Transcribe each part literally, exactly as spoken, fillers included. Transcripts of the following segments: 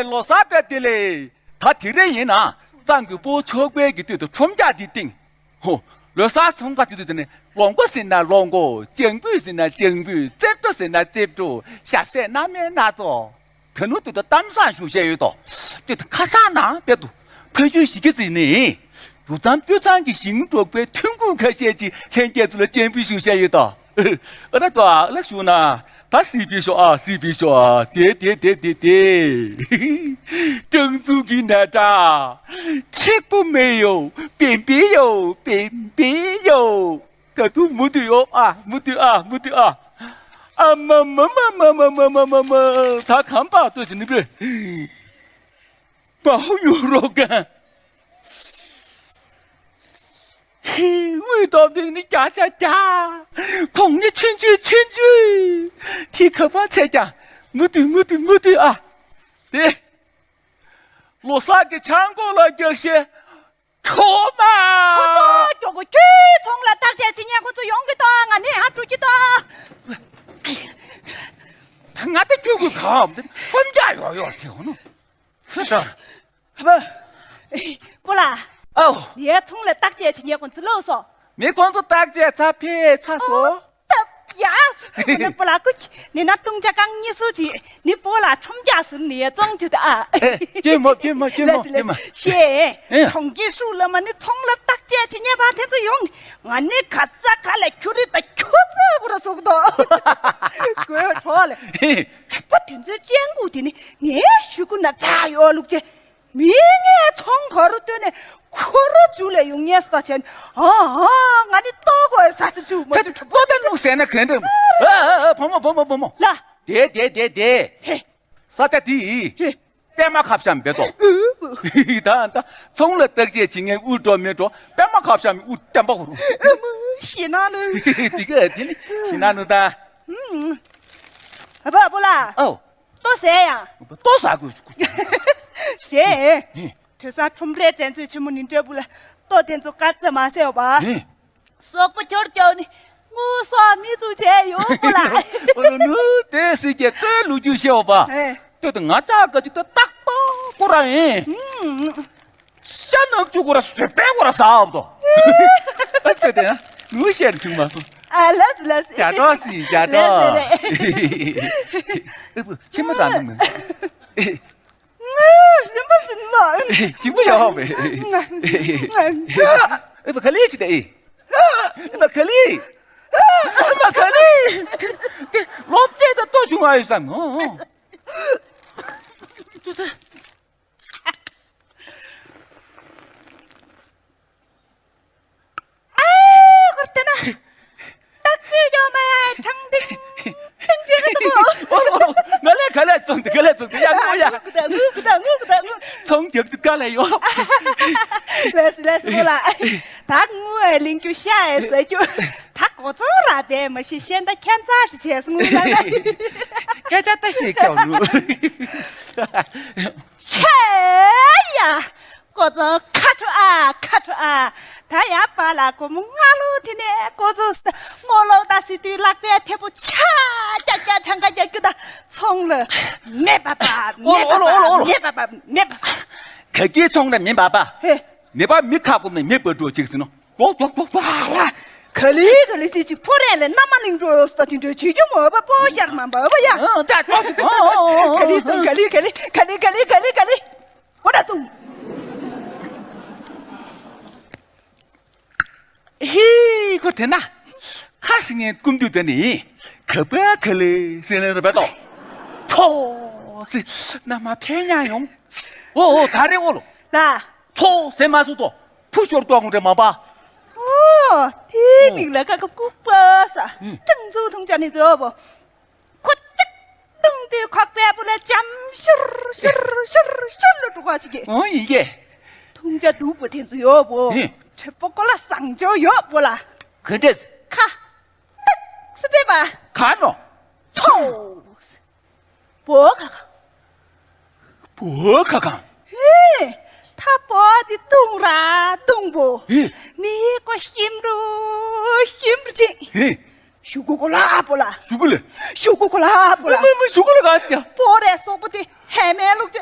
ལོ་གསར་བཀྲ་བདེ་ལེགས། ད་དེ་རིང་ཡིན་ན་གཙང་གི་སྤོ་ཆོག་པའི་གི་དུས་དུ་ཁྲོམ་རྒྱག་འདི་སྟེང་། ཧོ། ལོ་གསར་ཚོང་ཁ་ཅིག་ཏུ་དེ་ནས་ལོ་མགོ་ཟིན་ན་ལོ་མགོ། ལྗང་བུ་ཟིན་ན་ལྗང་བུ། རྩེབ་བྲོ་ཟིན་ན་རྩེབ་བྲོ། ཞབས་ཟས་སྣ་མིན་སྣ་ཚོགས། ད་ནུ་དུ་ད་གཏམ་བཟང་ཞུ་བཤད་ཡོད་དོ། དེ་ད་ཁ་སང་ན་དཔེ་དུ་ཕ་ཡུལ་ཞིག་གི་རྩིས་ནས་ཡུ་ཙང་སྤུས་ཚང་གི་ཞིང་འབྲོག་པའི་ཐོན་ཁུངས་ཁ་ཤས་ཀྱི་ལྷན་རྒྱས་ཚོ་ལ་སྤྱན་འབུལ་ཞུ་བཤད་ཡོད་དོ། ཨ་ད་དོ་ཨ་ལགས་ཞུ་ན་ད་སྲིད་པའི་ཤོག་ཨ་སྲིད་པའི་ཤོག་ཨ་དེ་དེ་དེ་དེ་དེ། སྤྲང་ཚུགས་ཀྱི་ན་ཏྲ། མཁྲེགས་པོ་མེ་ཡོ། པེན་པེ་ཡོ། པེན་པེ་ཡོ། ད་དུང་མུ་མཐུད་ཡོད་ཨ། མུ་མཐུད་ཨ། མུ་མཐུད་ཨ། ཨ་མ་མ་མ། ད་གམ་པ་ལྟོས་ནི་པེ། མ་ཧུ་ཡུ་རོ་གན། དངུལ་སྟོབས་ལྡན་ནི་རྒྱ་ཆ་རྒྱ། གོང་ནི་ཆུན་ཆུན་ཆུན་ཆུན། ཐི་ཁ་པ་ཚེ་རྒྱ། མུ་མཐུད་མུ་མཐུད་མུ་མཐུད་ཨ། དེ། ལོ་གསར་གྱི་ཆང་སྒོ་ལ་རྒྱག་ཤེས། ཁོ་མ། ཁོ་ཚོ་མགྱོགས་པོ་ཁྱོད་ཚོང་ལ་བརྟག་དཔྱད་བྱེད་མཁན་ཁོ་ཚོ་ཡོང་གི་ཏོ། ང་ནི་ཧ་འགྲོ་གི་ཏོ། ང་ད་ཁྱོད་ཀྱི་གམ་ཁྲོམ་རྒྱག་ཡོག་ཡོག་དེ་ཧོ་ནོ། ཧ་ད། ཧ་པ། པོ་ལ། ཨའོ། ངའི་ཚོང་ལ་བརྟག་དཔྱད་བྱེད་མཁན་ཁོ་ཚོ་ལོག་སོང་། ངའི་ཁོང་ཚོ་བརྟག་དཔྱད་ཚར་ཕེ་ཚར་སོང་། ཏབ་ཡ། ནི་པོ་ལ་ཀུ་ནི་ན་ཏུང་ཅ་ཀང་ཉི་སུ་ཅི་ནི་པོ་ལ་ཁྲོམ་རྒྱག་སུ་ནི་ཙོང་ཅུ་ད་ཨ། ཀྱེ་མོ་ཀྱེ་མོ་ཀྱེ་མོ་ཀྱེ་མོ། ཤེ། ཨེ། གྲོང་ཁྱེར་ཧྲུའུ་ལ་མ་ནི་ཚོང་ལ་བརྟག་དཔྱད་བྱེད་ཉེ་བ་དེ་ཚོ་ཡོང་། ང་ནི་ག་ས་ག་ལ་ཁྱུ་རི་ད་ཁྱུ་ཙེ་བུ་ར་སུག་དོ། གོས་གྲོགས་ལེ། ཁྱི་པོ་དེ་ཚོའི་སྤྱན་གུ་དེ་ནི་ངའི་ཤུ་གུ་ན་དྲག་ཡོད་ལུགས་ཅེ། མི་ངའི་ཚོང་ག་རུ་བཏོན་ནས་ཁོ་རུ་འཇུ་ལས་ཡོང་ངེས་སོ་ཆེན། ཨ་ཨ་ང་ནི་ལྟོ་གོས་ས་དུ་འཇུ་མ་ཐུབ། ཏོ་ད་ནུ་ཟེར་ན་གན་འགྲམ། ཨ་ཨ་ཨ་བུ་མོ་བུ་མོ་བུ་མོ། ལ། དེ་དེ་དེ་དེ། ཧེ། ས་ཆ་དེ་ཡིས། ཧེ། པད་མ་ཁ་བཤམས་འབད་དོ། ད་ད་ཚོང་ལ་བརྟག་དཔྱད་བྱེད་མཁན་དབུ་འགྲོ་མི་འགྲོ་པད་མ་ཁ་བཤམས་དབུ་བསྟན་པ་གོ་རུ། ཤི་ན་ནུ། དེ་ག་དེ་ནི་ཤི་ན་ནུ་ད། ཨ་བ་བུ་ལ། ཨོ། ལྟོ་ཟས་ཡང་། ལྟོ་ཟ་དགོས། ཞེས། ཨེ། དེ་སང་ཁྲོམ་རའི་འགྲན་རྩོད་ཆེན་མོ་ནི་འདྲ་བུ་ལ་ལྟོ་དེ་ཚོ་དཀར་རྩི་མ་ཟེར་བ། ཨེ། སོག་པོ་ཁྱོར་ཁྱོར་ནི་དངུལ་སོགས་མི་ཚུགས་བྱས་ཡོད་བུ་ལ། ཨོ་ལོ་ནུ་དེ་སྲིད་ཀྱི་ལྟོའི་ལོ་རྒྱུས་ཤེས་བ། ཨེ། ལྟོས་དང་ང་ཅག་ག་ཅིག་ཏུ་རྟག་པ་ཁོ་ར་ཨེ། ཨུམ། ཤ་ནག་ཅུ་གོ་ར་སོས་པའི་གོ་ར་ཟ་འོབ་དོ། ཨ་ཙི་དེ་ཡང་ངུ་ཤེར་བྱུང་མ་སོང་། ཨ་ལས་ལས། བྱ་གྲོགས་སི་བྱ་གྲོགས། ལས་ལས། ཨེ་བུ་ཕྱི་མ་དང་ནི་མིན། ཞིམ་པོ་ཟིན་ལོ། ཞིམ་པོ་ཡོད་པས། ཨེ་བུ་ག་ལེ་ཅི་དེ་ཨེ། ཨེ་བུ་ག་ལེ། ཨེ་བུ་ག་ལེ། དེ་ལོབ་ཅེ་ད་ལྟོ་བྱུང་བ་ཡོད་བསམ་ནོ། ཨའི་ཧུར་ཏེ་ན། སྟག་ཅིག་ཡོད་མ་ཡ་ཁྲང་ཏིང་ཏིང་ཅེས་གི་འདུག་གོ། ང་ལས་ག་ལས་བཙོང་དེ་ག་ལས་བཙོང་དེ་ཡ་ངུ་ཡ། ངུ་གི་ད་ངུ་གི་ད་ངུ་གི་ད་ངུ། ཚོང་རྒྱག་དུས་ག་ལས་ཡོད། ལས་ལས་མོ་ལ། ད་ངུ་ཨེ་ལིང་ཀྱུ་ཤ་ཨེ་ཟ་རྒྱུ། ད་གོ་ཚོང་ར་བས་མ་ཤི་ཤེན་ད་ཁྱད་མཚར་ཅི་བྱས་ངུ་ལ། སྐད་ཆ་ད་ཤེས་ཁྱོད་ངུ། ཆེ་ཡ། ཀོ་ཙོ་ཁ་ཁྲོ་ཨ་ཁ་ཁྲོ་ཨ། ད་ཡ་པ་ལ་སྒོར་མོ་ལྔ་ལོ་དེ་ནས་ཀོ་ཙོ་ངོ་ལོག་ད་སི་དུས་ལག་པའི་ཐེ་པོ་ཆ་ཀྱ་ཀྱ་ཆང་ཀ་ཀྱ་ཀྱུ་ད་ཚོང་ལ་མེ་པ་པ་མེ་པ་པ་མེ་པ་པ་མེ་པ། ག་གི་ཚོང་ལ་མེ་པ་པ། ཧེ། མེ་པ་མི་ཁ་ཀུམ་ནས་མེ་པ་འགྲོ་ཅིག་ཟིན་ནོ། ཀྱོག་ཀྱོག་ཀྱོག་ཀྱོག་ལ། ག་ལི་ག་ལི་ཅི་ཅི་ཕོ་རེ་ལ་ན་མ་ལིང་འགྲོ་ཡོད་སྟོ་དེ་འདྲ་བྱེད་རྒྱུ་མོ་བ་པོ་ཤར་མ་འབབ་བ་ཡ། ཨ་ད་ཀྱོག་ཀྱོག་ག་ལི་ག་ལི་ག་ལི་ག་ལི་ག་ལི་ག་ལི། འོ་ན་ཏུང་། ཧི་ཁོ་དེ་ན། ཁ་སི་ངའི་ཀུམ་དུ་དེ་ནི། ག་པ་ག་ལེ་སེ་ལེ་རེ་བ་ཏོ། ཐོ་སི་ན་མ་ཕེ་ཉ་ཡོང་། ཨོ་ཨོ་ད་རེ་ཨོ་ལོ། ལ། ཐོ་སེ་མ་སུ་ཏོ། ཕུ་ཤོར་ཏོ་ངུ་རེ་མ་པ། ཨོ། དེ་མིག་ལ་ཀ་ཀ་ཀུག་པ་ས། ཨུ། ཀྲང་ཚུ་ཐུང་ཅ་ནི་ཛོ་བོ། ཁོ་ཅིག་བཏུང་དུས་ཁོག་པའི་བུ་ལ་འཇམ་ཤུར་ཤུར་ཤུར་ཤུར་ལ་འགྲོ་ག་ཞིག་གི། ཨོ་ཡིན་གྱི། ཐུང་ཅ་སྡུག་པོ་དེ་ཚོ་ཡོད་བོ། ཧི། དྲེད་པོ་ཀོ་ལ་བཟང་ཅོ་ཡོད་བོ་ལ། ག་འདྲས། ཁ། ཏག་སི་པེ་པ། ག་ནོ། ཚོ། བོ་ཁ་ཁ། བོ་ཁ་ཁ། ཧེ། ད་བོ་དེ་བཏུང་ར་བཏུང་བོ། ཧེ། མི་ཀོ་ཤིམ་རུ་ཤིམ་རུ་ཅི། ཧེ། ཞུ་གུ་ཀོ་ལ་པོ་ལ། ཞུ་གུ་ལ། ཞུ་གུ་ཀོ་ལ་པོ་ལ། མི་མི་ཞུ་གུ་ལ་ག་ཅི། པོ་རེ་སོག་པོ་དེ་ཧེ་མེ་ལུག་ཅེ།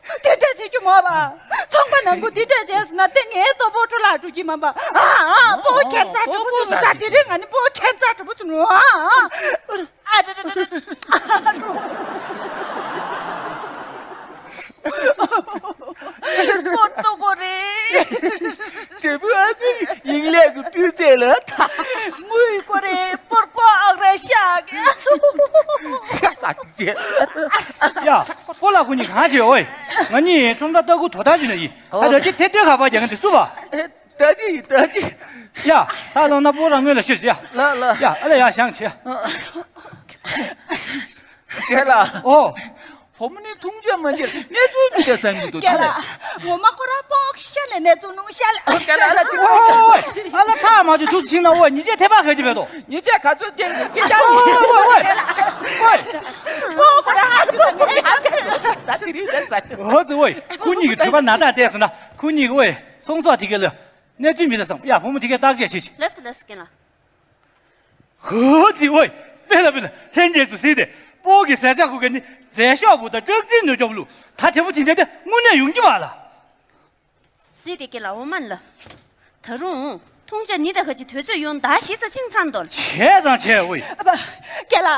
དེ་འདྲ་བྱེད་རྒྱུ་མ་བ། ཚོང་པ་ནང་ཁུལ་དེ་འདྲ་བྱས་སོང་ན་དེ་ངའི་ལྟོ་ཕོ་ཁྲོ་ལ་འགྲོ་གི་མ་པ། ཨ་ཨ་པོ་ཁྱད་མཚར་གྲོགས་པོ་ཚོ་ད་དེ་རིང་ང་ནི་པོ་ཁྱད་མཚར་གྲོགས་པོ་ཚོ་ནོ། ཨ་ཨ་ཨ་ད་ད་ད་ད། པོ་ཏོ་གོ་རེ། དྲེད་པོ་ཨ་ཁུ་ཡིན་ལས་ཀྱི་སྤུས་ཚད་ལ་ཐ། དངུལ་གོ་རེ་པོར་ཀོ་ཨག་རེ་ཤག་ཤ་ས་ཅིག་ཅེ། ཡ། ཀོ་ལ་ཁུ་ཉིད་གང་བྱེད་འོས། ང་གཉིས་ཁྲོམ་ར་ལྟ་སྐུལ་དོ་ཐག་ཆོད་ནས་ཡིན། ད་ད་ཅི་ཐེ་ཐེ་ག་པ་རྒྱག་གི་འདི་སུ་བ། ད་ཅི་ཡིན་ད་ཅི། ཡ། ད་ལོ་ན་པོ་རང་ངོས་ལ་ཤོད་ཅི་ཡ། ལ་ལ། ཡ་ཨ་ལ་ཡ་བཞེངས་ཅི་ཡ། རྒན་ལགས། ཨོ། བུ་མོ་ནི་འཐུང་ཆ་མ་བྱེད་གནས་ཚུལ་མི་འདྲ་བསམ་གྱི་འདུག་རྒན་ལགས། ངོ་མ་ཁོ་རང་པོག་ཤ་ལས་གནས་ཚུལ་ནུང་ཤ་ལས། ཨོ་རྒན་ལགས་ཨ་ལ་ཅི། ཨོ་ཨོ་ཨོ། ཨ་ལ་ཐག་མ་ཆོད་ཚུར་ཕྱིན་ན་ཨོ་ཉི་ཆས་ཐེ་པ་ག་ཅི་བས་དོ། ཉི་ཆས་ག་ཚོད་སྐྱེལ་གྱི་སྐྱེལ་ཅག་ཨོ་ཨོ་ཨོ་ཨོ། པོག་ཁོ་རང་ཨ་ཅི་བས་ངས་ཨ་ཅི་བས། ད་དེ་རིང་ལས་ས་ཨོ་ཙི་ཨོ། ཁོ་གཉིས་ཀྱི་གྲོད་པ་ན་ཐག་བལྟས་སོང་ན་ཁོ་གཉིས་ཀྱི་ཨོ་ཚོང་ཟོག་དེ་ག་ལ་གནས་ཚུལ་མི་འདྲ་བསམ་ཡ་བུ་མོ་དེ་གས་བརྟག་དཔྱད་བྱེད་ཅི། ལགས་སོ་ལགས་སོ་རྒན་ལགས། ཧོ་ཙི་ཝེ། པེ་ལ་པེ་ལ་ལྷན་རྒྱས་ཚོ་གཟིགས་ཏེ། པོ་གི་ཟས་ཆག་ཁུ་ག་ནི་རྫས་ཤོག་བུ་དང་སྐྲག་རྩིས་ནུས་སྐྱོབ་ལུགས་ད་དྲེད་པོ་དེ་འདྲ་དེ་དངོས་གནས་ཡོང་རྒྱུ་བ་ལ། གཟིགས་ཏེ་ཀེ་ལ་འོ་མ་ལ། ད་རུང་། འཐུང་ཆ་ནི་ད་ག་ཅི་དུས་ཚོད་ཡོང་ད་ཞིག་ཚ་ཆིང་ཚང་དོ། བྱས་ཙང་བྱས་ཝེ། ཨ་པ། ཀེ་ལ།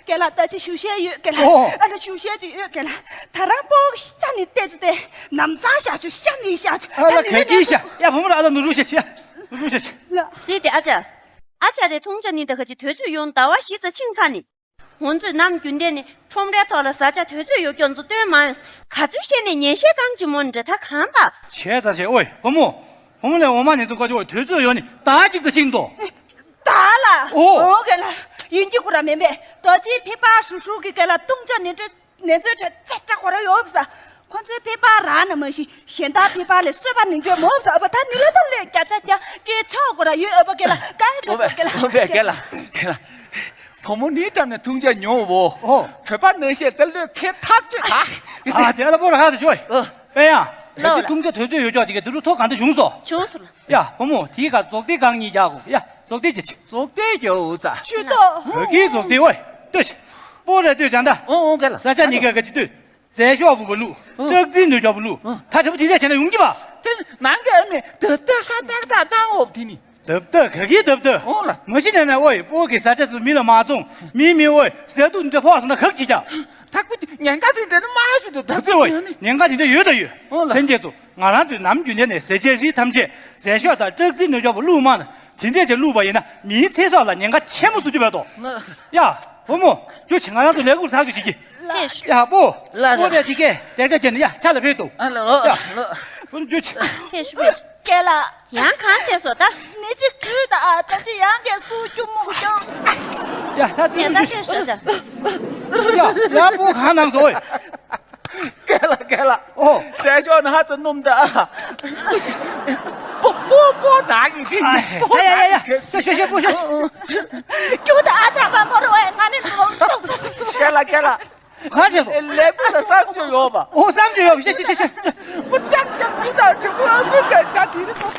ཀེ་ལ་ད་ཅི་ཞུ་བཤད་ཡོད་ཀེ་ལ། ཨོ། ཨ་ད་ཞུ་བཤད་ཅིག་ཡོད་ཀེ་ལ། ད་རང་པོ་ཤ་ནི་ཏེ་ཅུ་ཏེ། ནམ་སང་ཤ་ཆུ་ཤ་ནི་ཤ་ཆུ། ཨ་ད་ག་གི་ཤ་ཡ་བུ་མོ་ར་ཨ་ད་ནུ་རུ་ཤ་ཆི་ཡ། ནུ་རུ་ཤ་ཆི། ལ། གཟིགས་ཏེ་ཨ་ཅག་ཨ་ཅག་རེ་འཐུང་ཆ་ནི་ད་ག་ཅི་དུས་ཚོད་ཡོང་ཟླ་བ་བཞི་ཙམ་ཕྱིན་ཚར་ནི། ཧོན་ཚོས་ནམ་རྒྱུན་ལྡན་ནི་ཁྲོམ་རའི་ཐོག་ལ་ཟ་ཆ་དུས་ཚོད་ཡོད་སྐྱོན་ཚོ་སྟོན་མ་ཡོང་། ག་ཚོད་བཤད་ནས་ཉན་ཤེས་གང་ཅི་མོ་འདྲ་ད་གང་པ། བྱས་ཙང་བྱས་ཨོའི་བུ་མོ། བུ་མོ་ལས་འོ་མ་ནི་ཚོ་ཀ་ཅོ་དུས་ཚོད་ཡོད་ནི་ད་ཅིག་ཙམ་ཕྱིན་དོ། ད་ལ། ཨོ། ཨོ་ག་ལ། ཡིན་གྱི་ཁོ་ར་མེན་པས་ད་ཅི་ཕི་པ་ཧྲུ་ཧྲུ་གི་ག་ལ་འཐུང་ཆ་ནི་འདྲ། ནེ་ཙོའི་གྲས་ཙེ་ཏྲ་གོ་ར་ཡོད་ས། ཁོ་ཚོའི་ཕེ་པ་ར་ན་མ་ཤི་གཞན་དག་ཕེ་པ་ལས་གསོད་པ་ནི་འཇོན་མོ་ས་ཨ་པ་ད་ནི་ལ་ད་ལས་རྒྱ་ཆ་རྒྱ་སྐད་ཆ་གོ་ར་ཡོད་ཨ་པ་ག་ལ་ག་ཡི་ཨོ་བེ་ག་ལ་ཨོ་བེ་ག་ལ་ག་ལ། བུ་མོ་ནི་ཀྲམ་ནས་འཐུང་ཆ་ཉོ་བོ། ཨོ། གྲོད་པ་ནང་བཤད་ད་ལོས་ཁེ་ཐག་ཆོད་ཨ། ཨ་ཙེ་ཨ་ད་པོ་ར་ཧ་ད་ཆོས། ཨོ། པེ་ཡ། ད་ཅི་འཐུང་ཆ་དུས་ཚོད་ཡོད་ཅོག་དེ་ག་དུ་རུ་ཐོ་གང་དུ་བྱུང་སོ། བྱུང་སོ། ཡ་བུ་མོ་དེའི་ཁ་རྫོགས་ཏེ་གང་གཉིས་རྒྱག་གོ་ཡ་རྫོགས་ཏེ་རྒྱག་ཅིག་རྫོགས་ཏེ་རྒྱག་འོ་ས། ཆུ་ཏོ། བོད་ཀྱི་རྫོགས་ཏེ་ཨོའི་ལྟོས་ཤིག་པོ་རེ་ལྟོས་ཀྱང་ད། ཨོ་ཨོ་ག་ལ། ས་ཆ་གཉིས་ཀ་ག་ཅི་ལྟོས། རྫས་ཤོག་བུ་ག་ལུག་ཨོ། སྐྲག་རྩིས་ནུས་སྐྱོབ་བུ་ལུག་ཨོ། ད་དྲི་བ་དེ་འདྲ་བྱས་ན་ཡོང་གི་བ། དེ་ནང་གི་ཨ་མས་ད་ལྟ་ས་ཏག་ཏག་བཏང་འོབ་དེ་ནི། ད་ལྟ་ག་གི་ད་ལྟ། ཨོ་ལ། མ་གཞི་ནས་ན་ཨོའི་པོ་གི་ས་ཆ་ཚོ་མི་ལ་མ་བཙོང་། མི་མི་ཨོའི་ཟས་དུག་འདྲ་ཕོག་སོང་ན་གག་ཅི་ཀྱང་། ཐག་པོ་དེ་ཉེན་ཁ་དེ་འདྲ་ནི་མ་ཞུ་དུ་ད་ད་ཚོད་ཨོའི་ཉེན་ཁ་དེ་འདྲ་ཡོད་ད་ཡོད། ཨོ་ལ། ལྷན་རྒྱས་ཚོ། ང་རང་ཚོའི་ནམ་རྒྱུན་ལྡན་ནས་ཟས་བཅད་རིགས་ཐམས་ཅད་རྫས་ཤོག་དང་སྐྲག་རྩིས་ནུས་སྐྱོབ་བུ་བླུགས་མ་ན་དེ་འདྲས་ཅིག་བླུགས་པ་ཡིན་ན་མིའི་ཚེ་སྲོག་ལ་ཉེན་ཁ་ཆེན་པོ་བཟོ་རྒྱུ་མེད་དོ། ཡ། བུ་མོ། རྒྱུ་ཆེ་ང་རང་ཚོ་ལས་ཁུར་ཐག་གཅོད་བྱེད་ཀྱི། ལགས་སོ། ཡ་པོ། ལགས་སོ། པོ་དེ་དེ་གས་དེ་ཆ་ཅན་ཡ་ཆ་ལ་ཕེབས་དོ། ཨ་ལ་ལོ་ཡ། ལོ། བུ་རྒྱུ་ཆེ། ཕེབས་ཤོག་ཕེབས་ཤོག་སྐེ་ལ། ཡང་གང་བྱས་སོ་ད། ནི་ཅིག་ཁུལ་ད་ཨ་ད་ཅི་ཡང་གས་སུ་སྐྱུ་མུ་ཀྱང་། ཡ་ད་དུ་ཡང་ད་ཕེབས་ཤོག་ཅག་ཡ་ཡ་པོ་གང་ནང་སོ། སྐེ་ལ་སྐེ་ལ། ཨོ། ཟས་ཤོག་ན་ཧ་ཙི་སྣུམ་ད། པོ་པོ་པོ་ན་གི་ཅི། ཨ་ཡ་ཡ་ཡ། ཤ་ཤ་ཤ་པོ་ཤ། ཀྱུ་ད་ཨ་ཅག་པ་མོ་རོ་ཨེ་ང་ནི་ནོ། སྐེ་ལ་སྐེ་ལ། ག་ཤེས་སོ། ལེགས་པོ་ལ་བསམ་བྱུང་ཡོད་པ། ཨོ་བསམ་བྱུང་ཡོད་པ་ཤ་ཤ་ཤ་ཤ། པོ་ཅག་ཅག་པོ་ད་ཁྲི་པོ་ཨ་ཁུ་ག་ཤ་དེ་རི་པོ།